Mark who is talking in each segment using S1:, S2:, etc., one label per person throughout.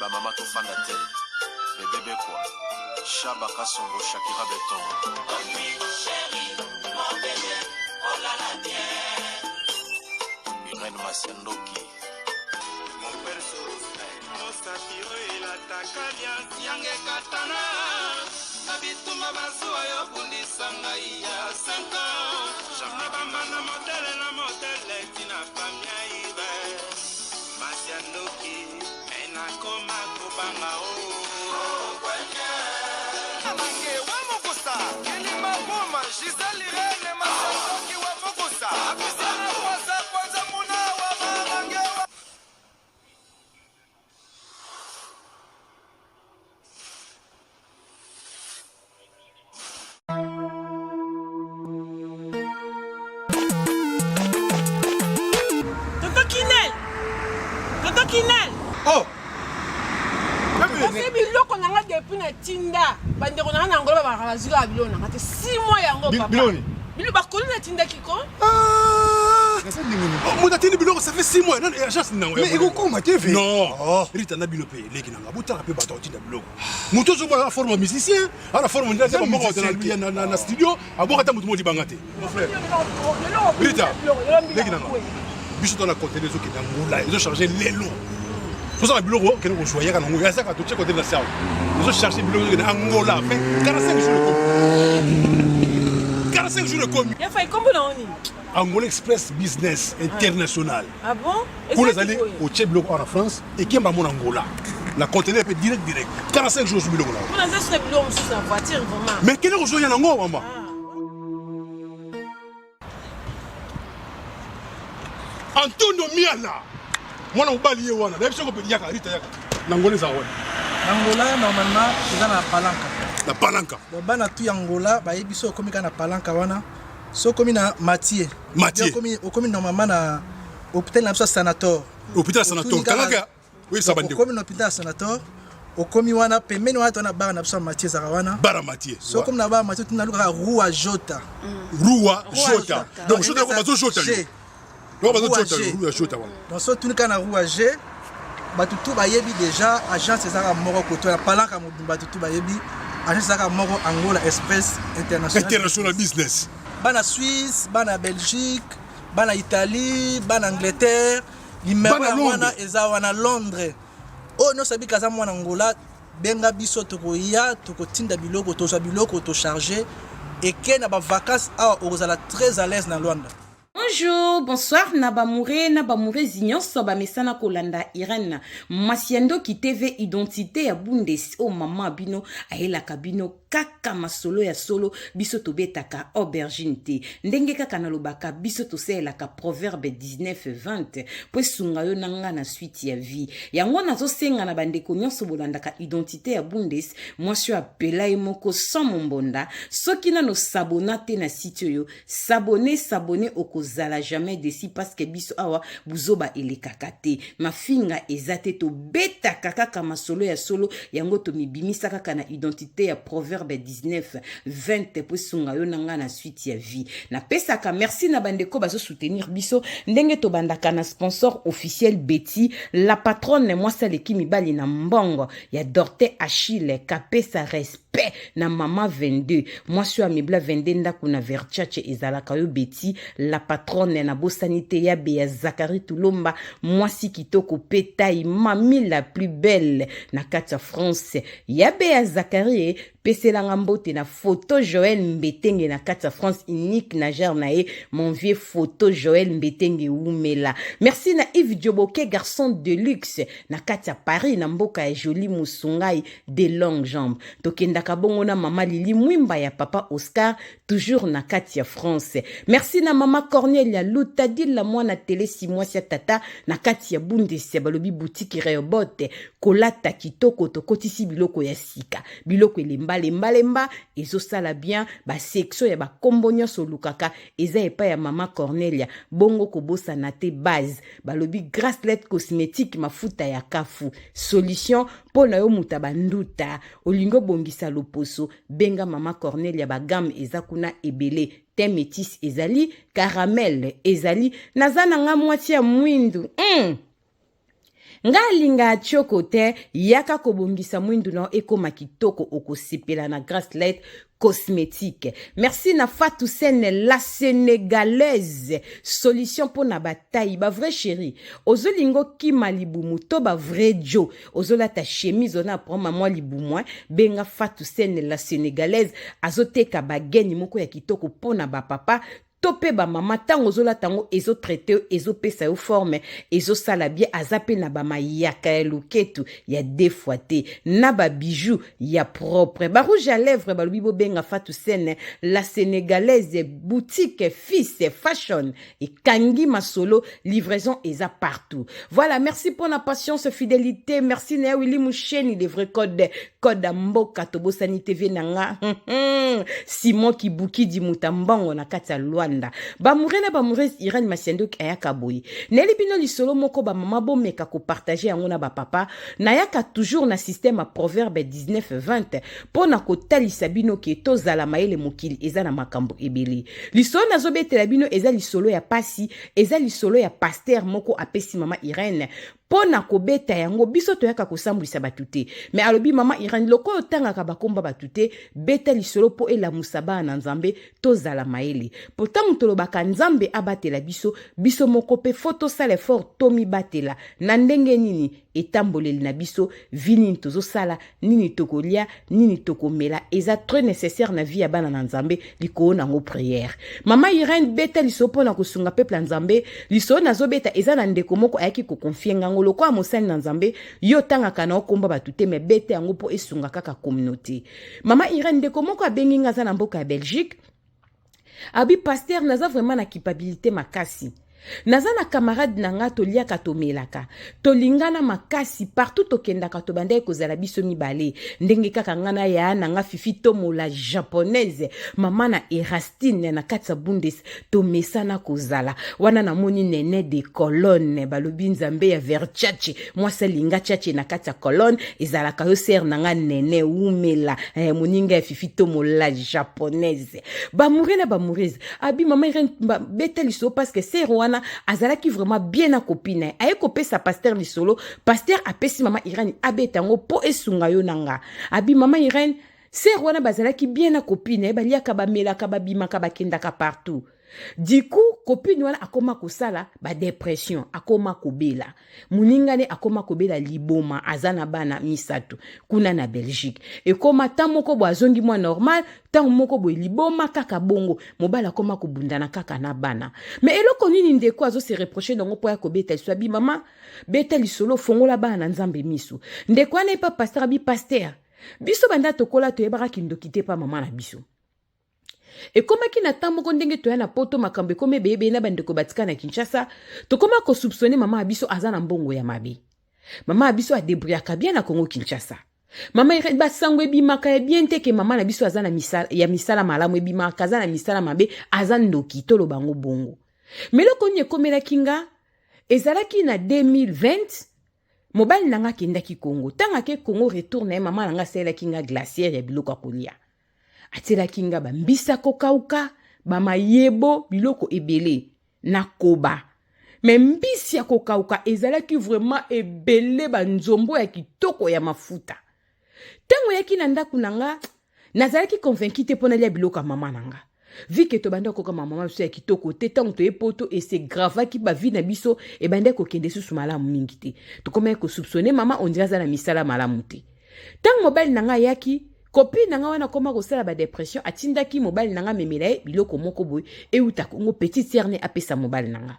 S1: Ba mama tofanda te. Bebe Bekwa, Shaba Kasongo, Shakira Beton. Irène Masiandoki.
S2: Mosapi oyo elataka liasi yanga ekatana na bitumba bazuwa yo bundisa ngai ya 5 ans na bambanda modele na modele tina famia ibe masi ya ndoki me nakoma kobanga o
S3: Amange wa mokusa Kilima Buma Gisèle Irene Masandoki wa mokusa Apisiana kwanza kwanza muna wa mamange wa
S4: Tonton Kinel! Tonton Kinel!
S3: Oh!
S4: Kasi biloko na nga depuis na tinda bandeko na nga na Angola babaka bazwi kaka biloko na nga te 6 mois yango papa.
S5: Biloko nini?
S4: Biloko bakoli natindaki ko.
S5: Ah! Moto atindi biloko ça fait 6 mois nani agence nango.
S6: Mais ekokoma te ve.
S5: Non. Oh. Rita na bino pe leki na nga botala pe bato atinda biloko. Moto ozomona na forme musicien, ana forme ndenge ata moko na na na studio, aboka ata moto moko libanga te. Mon frère. Rita, leki na nga. Biso to na conteneur ezokende Angola, ezo charger lelo. Tozala biloko kende kozwa yaka nango yazaka totie conteneur na sawa. Ezo charger biloko ezokende Angola, fait 45 jours ekomi. 45 jours ekomi.
S4: Ya fai kombo na oni.
S5: Angola Express Business International.
S4: Ah bon?
S5: Kuna ezali otie biloko awa na France ekemba mona Angola. Na conteneur pe direct direct. 45 jours biloko na.
S4: Kuna eza suna biloko mosusu na voiture vraiment.
S5: Mais kende kozwa ya nango mama. Antonio Miala mwana mobali ye wana nayebi soko yaka Rita yaka na Angola eza wana.
S7: Na Angola normalement eza na Palanca.
S5: Na Palanca.
S7: Donc bana tout ya Angola bayebi so okomi kaka na Palanca wana. So okomi na Mathieu.
S5: Mathieu.
S7: Okomi okomi normalement na hôpital na biso ya Sanator.
S5: Hôpital Sanator. Kangaka oyebisa bandeko.
S7: Okomi na hôpital ya Sanator. Okomi wana pembeni wana tona bar na biso ya Mathieu ezalaka wana.
S5: Bar ya Mathieu.
S7: So okomi na bar Mathieu tuna lukaka Rua Jota.
S5: Rua Jota. Donc Jota bazo Jota. Donc bazo Jota Rua Jota wana.
S7: Donc so tuni kaka na Rua G bato tout bayebi déjà agence ezalaka moko koto ya palanka mobimba bato tout bayebi agence ezalaka moko Angola Express International.
S5: International Business.
S7: Bana Suisse, bana Belgique, bana Italie, bana Angleterre, numero
S5: Bana
S7: ya
S5: Londres.
S7: wana eza wana Londres. Oyo nyonso abika aza mwana Angola, benga biso tokoya tokotinda biloko tozwa biloko tocharge eke na ba vacances awa okozala très à l'aise na Luanda.
S8: Bonjour, bonsoir na bamoure na bamourezi nyonso bamesana kolanda Irène Masiandoki TV identité ya Bundes o mama bino ayelaka bino kaka masolo ya solo biso tobetaka aubergine te ndenge kaka nalobaka biso tosalelaka proverbe 19 20 po esunga yo na nga na suite ya vie yango nazosenga na bandeko nyonso bolandaka identité ya Bundes mwasi oyo apela ye moko sans mombonda soki nano sabona te na site oyo S'abonner s'abonner okozala jamais desi parce que biso awa buzoba elekaka te mafinga eza te tobetaka kaka masolo ya solo yango tomibimisa kaka na identité ya proverbe 19 20 po esunga yo na ngai na suite ya vie napesaka merci na bandeko bazo soutenir biso ndenge tobandaka na sponsor officiel Betty la patronne mwasi aleki mibali na mbongo ya Dorte Achille kapesa respect paix na mama 22 mwasi oyo amebla 22 ndako na verchache ezalaka yo beti la patronne nabosani te ya beya zakari tulomba mwasi kitoko pe tai mami la plus belle na kati ya france ya beya zakari e peselanga mbote na photo joel mbetenge na kati ya france unique nageur na ye mon vieux photo joel mbetenge wumela merci na yves dioboke garçon de luxe na kati ya paris na mboka ya jolie musungai de longue jambe tokendaka bongo na mama lili mwimba ya papa oscar toujours na kati ya france merci na mama cornelia lutadila mwana telesi mwasi ya tata na kati ya bundes balobi butiki rehobote kolata kitoko tokotisi biloko ya sika biloko elembalembalemba ezosala bien basektio ya bakombo nyonso olukaka eza epai ya mama cornelia bongo kobosana te base balobi gracelet cosmétique mafuta ya kafu solution mpo na yo moto ya banduta olingi obongisa loposo benga mama cornelia bagame eza kuna ebele te metis ezali caramel ezali naza na nga mwasi ya mwindu mm. Nga alinga tioko te, yaka kobongisa mwindu na yo ekoma kitoko, okosepela na Grace Light cosmétique. Merci na Fatou Sène la sénégalaise, solution pour na bataille ba vrai chérie. Ozolingo kima libumu to ba vrai jo, ozolata chemise ona prend mwa libumu, benga Fatou Sène la sénégalaise, azoteka ba geni moko ya kitoko pona ba papa to mpe bamama. Ntango ozolata yango, ezotraite yo, ezopesa yo forme, ezosala bien. Aza mpe na bamayaka ya loketu ya deux fois te, na babiju ya propre, barouge à lèvre. Balobi bobenga Fatou Sene la sénégalaise, boutique Fils Fashion ekangi masolo, livraison eza partout. Voilà, merci mpona patience, fidélité. Merci na ya Willi Musheni, le vrai code code ya mboka. Tobosani TV na nga, Simon Kibukidi Muta Mbongo na kati ya Lwanda. Bamoure na bamoureuse, Irene Masiandoki ayaka boye. Nayeli bino lisolo moko, bamama bomeka kopartage yango na bapapa. Nayaka toujours na système ya Proverbe 19 20 mpo na kotalisa bino ke tozala mayele, mokili eza na makambo ebele. Lisolo nazobetela bino eza lisolo ya pasi, eza lisolo ya pasteur moko apesi mama Irene mpo na kobeta yango. Biso toyaka kosambwisa bato te, me alobi: "Mama Irene, lokola otangaka bakomba bato te, beta lisolo mpo elamusa bana na Nzambe, tozala mayele." Mpo ntango tolobaka Nzambe abatela biso, biso moko mpe fo tosala effort tomibatela. Na ndenge nini? Etamboleli na biso, vie nini tozosala, nini tokolia, nini tokomela, eza très nécessaire na vie ya bana na Nzambe. Likolo nango prière. Mama Irene, beta lisolo mpo na kosunga peuple ya Nzambe. Lisolo nazobeta eza na ndeko moko ayaki koconfier ngango. Lokola mosali na Nzambe, yo otangaka na okomba bato te, me beta yango mpo esunga kaka communauté. Mama Irene, ndeko moko abengi nga, aza na mboka ya Belgique. Abi: "Pasteur, naza vraiment na culpabilité makasi. Naza na camarade na nga, toliaka, tomelaka, tolingana makasi. Partout tokendaka, tobandaki kozala biso mibale, ndenge kaka nga na ya na nga Fifi Tomola japonaise, mama na Erastine na kati ya Bundes, tomesana kozala wana." Namoni nene de Colonne, balobi Nzambe ya Verchache, mwasi alinga chache na kati ya Colonne, ezalaka yo sere na nga nene, umela moninga ya Fifi Tomola japonaise. Bamoure na bamourese, abi: "Mama Irene, beta lisolo," parce que sere wana azalaki vraiment bien na copine na ye. Aye kopesa pasteur lisolo, pasteur apesi mama Irene abeta yango mpo esunga yo na nga. Abi: "Mama Irene, sere wana bazalaki bien na copine na ye, baliaka, bamelaka, babimaka, bakendaka partout. Du coup copine wana akoma kosala badepression, akoma kobela. Moninga ne akoma kobela liboma. Aza na bana misato kuna na Belgique. Ekoma ntan moko boye azongi mwa normal, ntango moko boye liboma kaka bongo. Mobali akoma kobundana kaka na bana." Me eloko nini ndeko azose reproche nango mpo ya kobeta liso? Abi: "Mama, beta lisolo, fongola bana na Nzambe miso." Ndeko wana epa pasteur, abi: "Pasteur, biso banda tokola toyebaka kindoki te pa mama na biso. Ekomaki na ntango moko, ndenge toya na Poto, makambo ekómi ebeyebeye na bandeko batika na Kinshasa, tokóma kosoupçonner mama ya biso aza na mbongo ya mabe. Mama ya biso adébrouillaka bien na Kongo Kinshasa. Mama, basango ebimaka ya bien te ke mama na biso aza na misala, ya misala malamu. Ebimaka aza na misala mabe, aza ndoki, toloba yango bongo. Me eloko nini ekomelaki nga? Ezalaki na 2020, mobali na nga akendaki Kongo. Ntango ake Kongo, retour na ye, mama na nga asalelaki nga glacière ya biloko ya kolia. Atielaki nga bambisa kokauka, bamayebo, biloko ebele na koba. Me mbisi ya kokauka ezalaki vraiment ebele, banzombo ya kitoko ya mafuta. Ntango eyaki na ndako na nga, nazalaki convaincu te mpo nalia biloko ya mama na nga, vu que tobanda kokama mama biso ya kitoko te. Ntango toye Poto, esegravaki bavie na biso, ebandaki kokende susu malamu mingi te. Tokomaki kosoupçonner mama, on dirait aza na misala malamu te. Ntango mobali na ngai ayaki, copine na ngai wana akoma kosala badepression. Atindaki mobali na ngai amemela ye biloko moko boye euta Kongo. Petite sœur ne apesa mobali na ngai.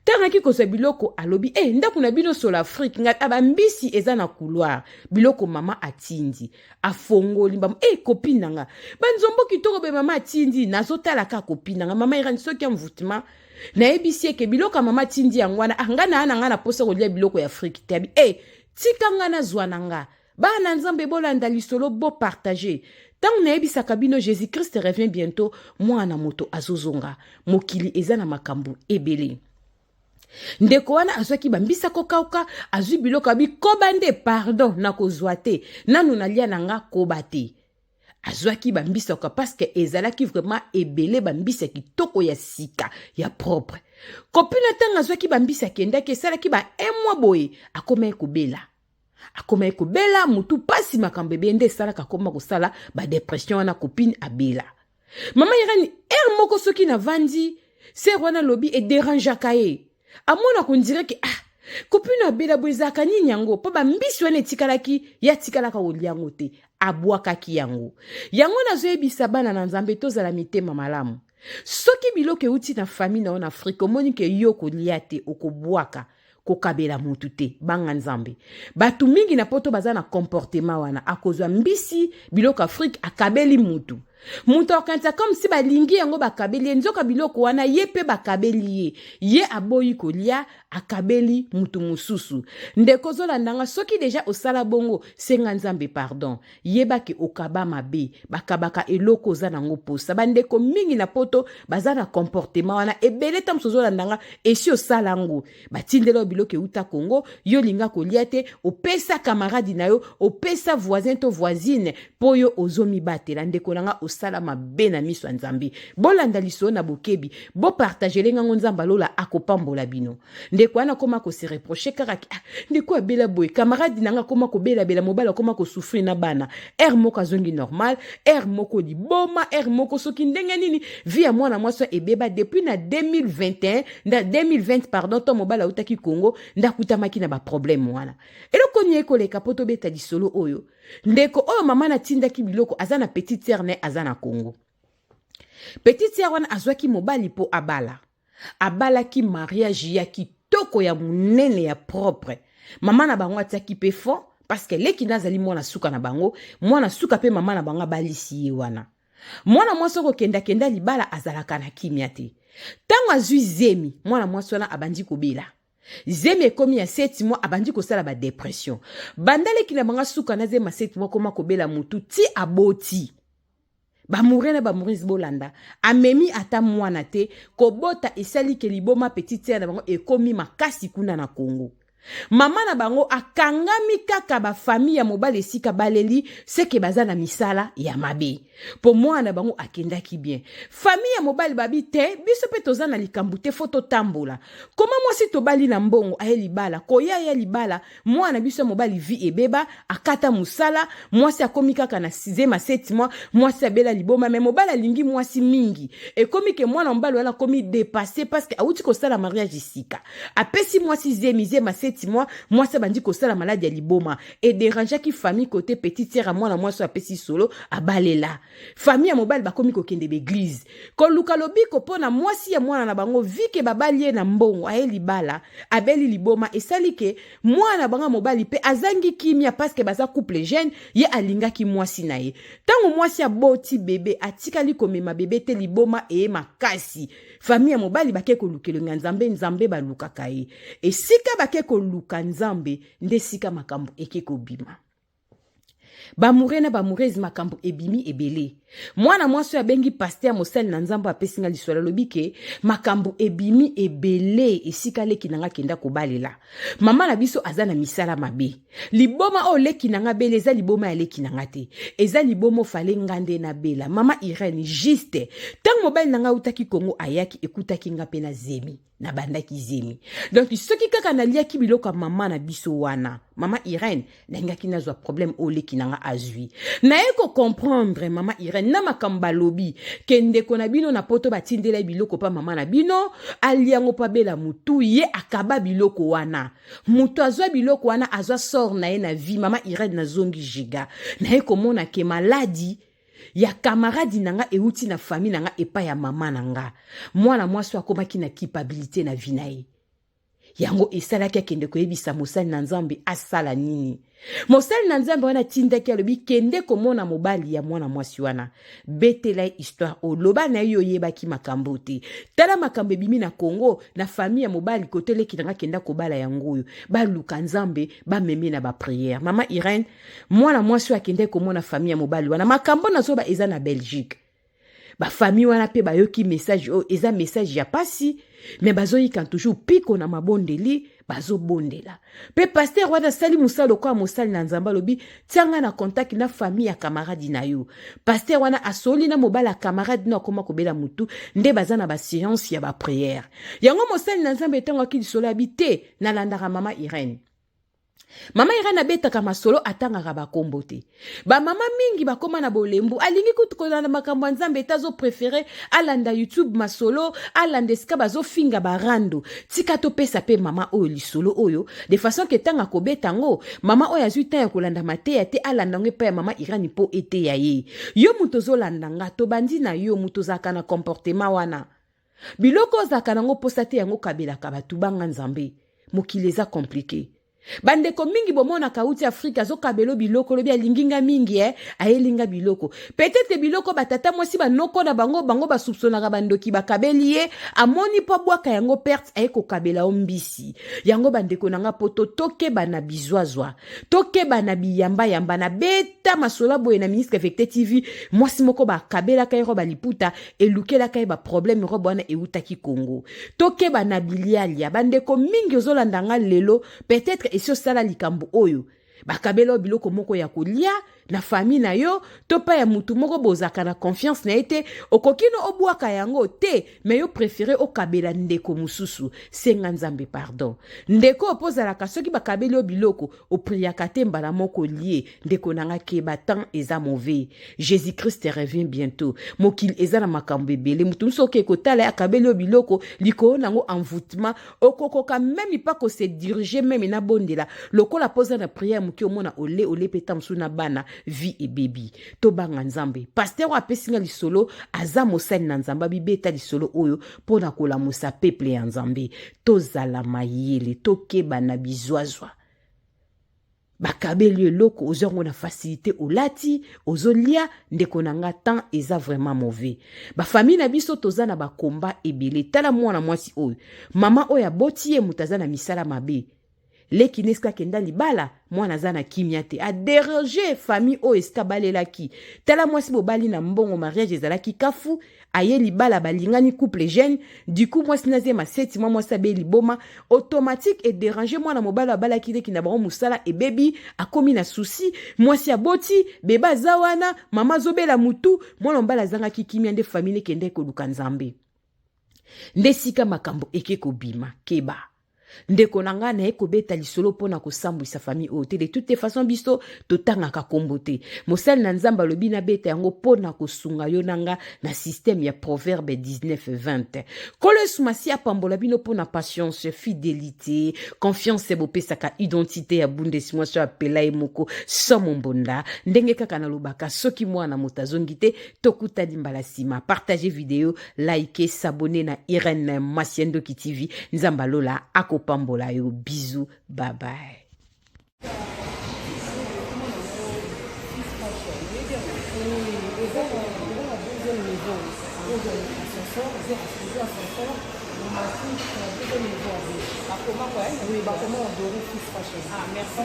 S8: Ntango ayaki kozwa biloko, alobi: "E, ndako na bino solo Afrique." Ngai bambisi eza na couloir, biloko mama atindi. Afongoli mbamo: "E, copine na nga, banzombo kitoko boye mama atindi." Nazotala kaka copine na nga, mama Irani, soki envoûtement. Nayebisi eke biloko ya mama atindi yango wana. Ah, nga na nga na posa kolia biloko ya Afrique te. Abi: "E, tika nga nazwa na nga." Bana na Nzambe, bolanda lisolo, bopartage. Ntango nayebisaka bino, Jésus Christ revient bientôt, mwana moto azozonga. Mokili eza na makambo ebele. Ndeko wana azwaki bambisa kokauka, azwi biloko, abi: "Koba nde, pardon, nakozwa te nanu, nalia na nga koba te." Azwaki bambisi ya parce que ezalaki vraiment ebele, bambisi ya kitoko, ya sika, ya propre. Copine, ntango azwaki bambisi, akendaki, esalaki ba un mois boye, akomaki kobela, akomaki kobela mutu pasi, makambo ebele nde esalaka akoma kosala badépression wana. Copine abela. Mama Irene, heure moko soki navandi, sœur wana alobi edérangeaka ye, amona qu'on dirait que ah, copine abela boye, ezalaka nini yango? Mpo bambisi wana etikalaki, ye atikalaka kolia yango te, abwakaki yango. Yango nazoyebisa bana na Nzambe, tozala mitema malamu. Soki biloko euti na famille na yo na Afrique, omoni ke yo kolia te, okobwaka, kokabela motu te. Banga Nzambe. Bato mingi na Poto baza na comportement wana, akozwa mbisi, biloko Afrique, akabeli mutu. Moto akanisa comme si balingi yango, bakabeli ye, nzoka biloko wana ye mpe bakabeli ye, ye aboyi kolia, akabeli mutu mosusu. Ndeko ozolandanga, soki déjà osala bongo, senga Nzambe pardon, yebaki okaba mabe. Bakabaka eloko oza nango posa. Bandeko mingi na Poto baza na comportement wana ebele. Ta mosu ozolandanga, esi osala yango, batindela yo biloko euta Kongo, yo olinga kolia te, opesa camarade na yo, opesa voisin to voisine, mpo yo ozomibatela. Ndeko na nga, osala mabe na miso ya Nzambe. Bolanda lisolo na bokebi, bopartagele ngango, Nzambe alola akopambola bino. Ndeko wana akoma kose reprocher kaka: ah, ndeko abela boye, camarade na nga akoma kobelabela, mobali akoma kosouffrir na bana. Heure moko azongi normal, heure moko liboma, heure moko soki ndenge nini. Vie ya mwana mwasi ebeba depuis na 2021, nda 2020, pardon, to mobali autaki Congo, nde akutamaki na baproblème wana. Eloko nini ekoleka mpo tobeta lisolo oyo? Ndeko oyo mama natindaki biloko aza na petite sœur ne aza na Congo. Petite sœur wana azwaki mobali mpo abala, abalaki mariage ya kitoko, ya monene, ya propre. Mama na bango atiaki mpe fond parce que leki nde azali mwana suka na bango, mwana suka mpe mama na bango abalisi ye wana. Mwana mwasi okokendakenda libala, azalaka na kimia te. Ntango azwi zemi, mwana mwasi wana abandi kobela. Zemi ekomi ya 7 mois, abandi kosala badépression. Banda leki na bango suka na zemi ya 7 mois, koma kobela mutu ti aboti. Bamoureux na bamoureuse, bolanda, amemi ata mwana te. Kobota esali ke liboma petite sœur na bango ekomi makasi kuna na Congo. Mama na bango akangami kaka bafamille ya mobali esika baleli seke baza na misala ya mabe, mpo mwana na bango akendaki bien. Famille ya mobali babi te, biso mpe toza na likambo te, faut totambola. Koma mwasi tobali na mbongo, aye libala, koya ya libala, mwana biso ya mobali vie ebeba, akata mosala, mwasi akomi kaka na zemi 7 mois, mwasi abela liboma. Mais mobali alingi mwasi mingi, ekomi ke mwana mobali wana akomi dépassé parce que awuti kosala mariage sika, apesi mwasi zemi, zemi 7 mois, mwasi abandi kosala maladie ya liboma, edérangeaki famille. Côté petite sœur ya mwana mwasi oyo apesi solo abalela, famille ya mobali bakomi kokende baéglise koluka lobiko mpo na mwasi ya mwana na bango. Vike babali ye na mbongo, aye libala, abeli liboma, esali ke mwana bango ya mobali mpe azangi kimia parce que baza couple jeune, ye alingaki mwasi na ye. Ntango mwasi aboti bébé, atikali komema bébé te, liboma eye makasi. Famille ya mobali bake koluka elongi ya Nzambe. Nzambe balukaka ye, esika bake koluka Nzambe nde esika makambo eke kobima. Bamoureux na bamoureuse, makambo ebimi ebele. Mwana mwasi oyo abengi pasteur, mosali na Nzambe, apesi nga lisolo, alobi ke makambo ebimi ebele esika leki na nga akenda kobalela. Mama na biso aza na misala mabe. Liboma oyo leki na nga bela eza liboma ya leki na nga te, eza liboma ofale nga nde nabela. Mama Irene, juste ntango mobali na nga autaki Kongo, ayaki, ekutaki nga mpe na zemi, nabandaki zemi. Donc soki kaka naliaki biloko ya mama na biso wana, mama Irene, nalingaki nazwa problème oyo leki na nga azwi. Naye kocomprendre, mama Irene, na makambo balobi ke ndeko na bino na Poto batindela ye biloko mpa mama na bino aliango mpo abela mutu, ye akaba biloko wana. Moto azwa biloko wana azwa sort na ye na vie. Mama Irene, nazongi giga, naye komona ke maladie ya camarade na nga euti na famille na nga epai ya mama na nga. Mwana mwasi oyo akomaki na culpabilité na vie na ye. Yango esalaki akende koyebisa mosali na Nzambe asala nini. Mosali na Nzambe wana atindaki, alobi: kende komona mobali ya mwana mwasi wana, betela ye histoire oyo, loba na ye oyebaki makambo te, tala makambo ebimi na Congo, na famille ya mobali koteleki na nga kenda kobala. Yango oyo baluka Nzambe, bamemi na baprière. Mama Irene, mwana mwasi oyo akendaki komona famille ya mobali wana, makambo nazoba eza na Belgique. Bafamille wana mpe bayoki message oyo, eza message ya pasi. Mais bazoyika toujours piko na mabondeli, bazobondela. Pe pasteur wana asali mosala lokola mosali na Nzambe, alobi tia nga na contact na famille ya camarade na yo. Pasteur wana asoli na mobali ya camarade no akoma kobela mutu, nde baza na ba séance ya ba prière. Yango mosali na Nzambe ntango aki lisolo abi te, nalandaka mama Irène. Mama Irène abetaka masolo, atangaka bakombo te. Bamama mingi bakoma na bolembu, alingi kutu kolanda makambo ya Nzambe ete azoprefere alanda YouTube masolo, alanda esika bazofinga barando. Tika topesa pe mama oyo lisolo oyo de façon ke ntango akobeta yango, mama oyo azwi temps ya kolanda mateya te, alanda yango epai ya mama Irène mpo eteya ye. Yo moto ozolanda nga, tobandi na yo moto ozalaka na comportement wana. Biloko ozalaka nango posa te, yango kabelaka bato. Banga Nzambe, mokili eza compliqué. Bandeko mingi bomonaka auti Afrika azokabelo biloko, lobi alingi nga mingi, ayeli nga biloko. Peut-être biloko batata mwasi banoko na bango, bango basoupçonnaka bandoki, bakabeli ye, amoni mpo abwaka yango perte, aye kokabela yo mbisi. Yango bandeko na nga poto, tokeba na bizwazwa, tokeba na biyambayamba. Na beta masolo boye na ministre Vecte TV, mwasi moko bakabelaka ye robe liputa, elukelaka ye baproblème, robe wana eutaki Congo. Tokeba na bilialia. Bandeko mingi ozolanda nga lelo, peut-être esi osala likambo oyo, bakabela yo biloko moko ya kolia na famille na yo to pa ya mutu moko bozalaka na confiance na ye te, okoki no obwaka yango te, mais yo préféré okabela ndeko mosusu. Senga Nzambe pardon, ndeko, mpo ozalaka soki bakabeli yo biloko opriaka te mbala moko lie. Ndeko na nga, keba, temps eza mauvais. Jésus Christ revient bientôt. Mokili eza na makambo ebele. Motu mosusu oke kotala ye, akabeli yo biloko, likolo nango envoûtement, okokoka même pas kose diriger, même na bondela lokola mpoza na prière moke, omona ole ole mpe ta mosusu na bana, vie ebebi. Tobanga Nzambe. Pasteur oyo apesi nga lisolo aza mosali na Nzambe, abibeta lisolo oyo mpo na kolamusa peuple ya Nzambe. Tozala mayele, tokeba na bizwazwa. Bakabeli eloko, ozwa yango na facilité, olati, ozolia. Ndeko na nga, temps eza vraiment mauvais. Bafamille na biso toza na bakomba ebele. Tala mwana mwasi oyo, mama oyo aboti ye moto aza na misala mabe, leki na esika akenda libala, mwana aza na kimia te, adéranger famille oyo esika balelaki. Tala mwasi bobali na mbongo, mariage ezalaki kafu, aye libala, balingani, couple jeune, du coup mwasi nazema seti mwa mwasi abe liboma automatique, edéranger mwana mobali abalaki leki na bango, mosala ebebi, akomi na souci. Mwasi aboti bebe, aza wana, mama azobela mutu, mwana mobali azangaki kimia, nde famille ekende koluka Nzambe, nde sika makambo eke kobima. Keba, ndeko na ngai, naye kobeta lisolo mpo na kosambwisa famille oyo te. De toute façon biso totangaka nkombo te. Mosali na Nzambe alobi nabeta yango mpo na kosunga yo na nga na système ya Proverbe 19 20. Nkolo Yesu Masi apambola bino mpo na patience, fidélité, confiance bopesaka Identité ya Bundesi. Mwasi oyo apela ye moko somo mbonda, ndenge kaka nalobaka, soki mwana moto azongi te, tokutani mbala nsima. Partage video, like, s'abonner na Irene Masiendoki TV. Nzambe alola akopambola yo. Bisous, bye bye.
S4: Eza na deuxième niveau, ascenseur, ascenseur omati na deuxième niveau.
S8: Bakoma quoi?
S4: Oui, bakoma en doré, Fils Fashion.
S8: Ah, merci.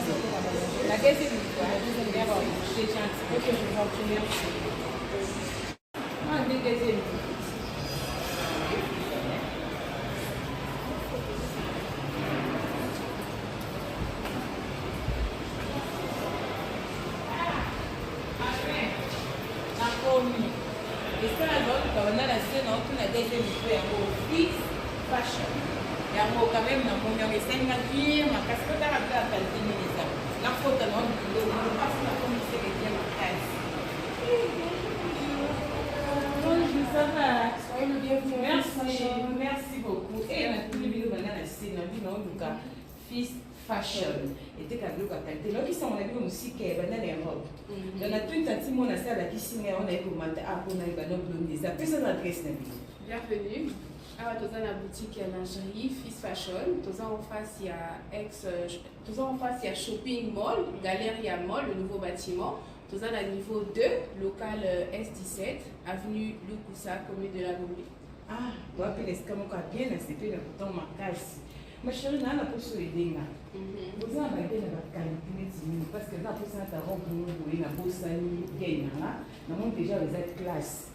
S8: La deuxième niveau. Merci, c'est gentil.
S4: Ok, je vous en prie, merci.
S8: Ah, deuxième niveau. Nakomi esala naoluka banda na se, naotuna deuxième niveau yango Fils Fashion. Yango quand même namoni yango, esalinga bien makasi. Kotaka mpe ya qualité nini eza nakota na biloko mpasi, nakomi seke bien makasi. Bonjour, ça va?
S4: Soyez le bienvenu.
S8: Merci, merci beaucoup. E natuni bino banda na se, na bino naoluka Fils Fashion, eteka biloko ya qualité. Nayokisango na bino mosika ya banda na Europe. Donc natuni tati mona se alakisi ngai wana, ye komata a mpona yeba no bilongi eza. Pesa na adresse na bino.
S6: Bienvenue. Awa toza na boutique ya lingerie Fils Fashion. Toza en face ya ex, toza en face ya shopping mall, Galeria Mall, le nouveau bâtiment. Toza na niveau 2, local S17, avenue Lukusa, commune de la Gombe.
S8: Ah, wapi na esika moko ya bien, nasepeli na koton makasi. Ma chérie, naa na poso edenga boza na bagaine na baqualité neti nini? Parce que eza na posa nata robe moko boye, nabosani gaine nanga, namoni déjà eza classe.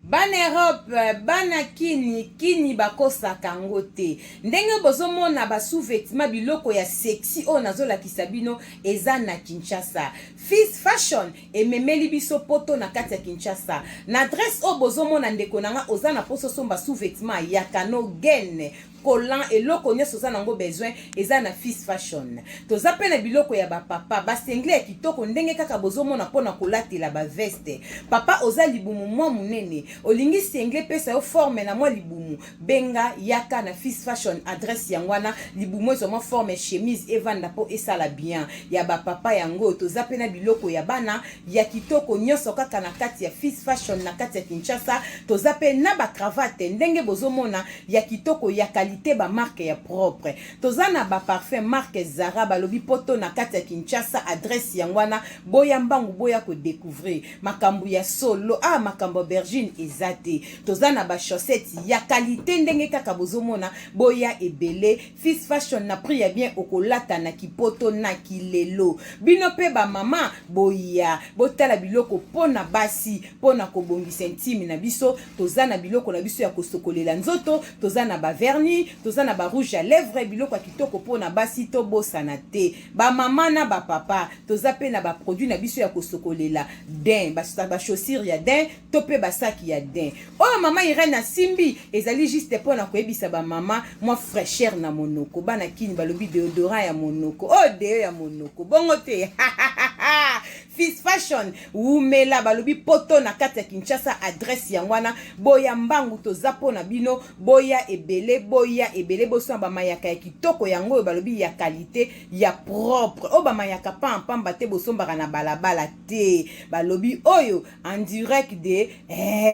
S8: Bana Europe, bana kini, kini bakosaka yango te. Ndenge bozomona ba sous-vêtements biloko ya sexy oyo nazolakisa bino eza na Kinshasa. Fils Fashion ememeli biso poto na kati ya Kinshasa. Na adresse oyo bozomona ndeko na nga oza na posa osomba sous-vêtements ya kano gaine collant eloko nionso oza nango besoin eza na Fils Fashion. Toza pe na biloko ya ba papa, ba singlet ya kitoko ndenge kaka bozomona pona kolatela ba veste. Papa oza libumu mwa munene olingi singlet epesa yo forme na mwa libumu benga yaka na Fils Fashion adresse yango wana libumu ezwa mwa forme chemise evanda po esala bien. Ya ba papa yango oyo toza pe na biloko ya bana ya kitoko nionso kaka na kati ya Fils Fashion na kati ya Kinshasa. Toza pe na ba cravate ndenge bozomona ya kitoko ya qualite ba marque ya propre toza na ba parfum marque Zara balobi poto na kati ya Kinshasa adresse yango wana boya mbangu boya ko decouvrir makambu ya solo ah makambu aubergine eza te toza na ba chaussettes ya qualite ndenge kaka bozomona boya ebele Fils Fashion na prix ya bien okolata na kipoto na kilelo bino pe ba mama boya botala biloko pona basi pona kobongisa intime na biso toza na biloko na biso ya kosokolela nzoto toza na ba vernis toza na ba rouge à lèvres biloko ya kitoko pona basi tobosana te ba mama na ba papa toza pe na ba produit na biso ya kosokolela dain ba, ba chaussures ya dain to pe ba saki ya dain oyo mama Irène asimbi ezali juste pona koyebisa ba mama mwa fraîcheur na monoko bana kini balobi deodorant ya monoko oyo oh, deo ya monoko bongo te Fils Fashion wumela balobi poto na kati ya Kinshasa adresse yango wana boya mbangu toza mpo na bino boya ebele boya ebele bosomba bamayaka ya kitoko yango oyo balobi ya qualité ya propre oyo bamayaka pampamba te bosombaka na balabala te balobi oyo en direct de eh.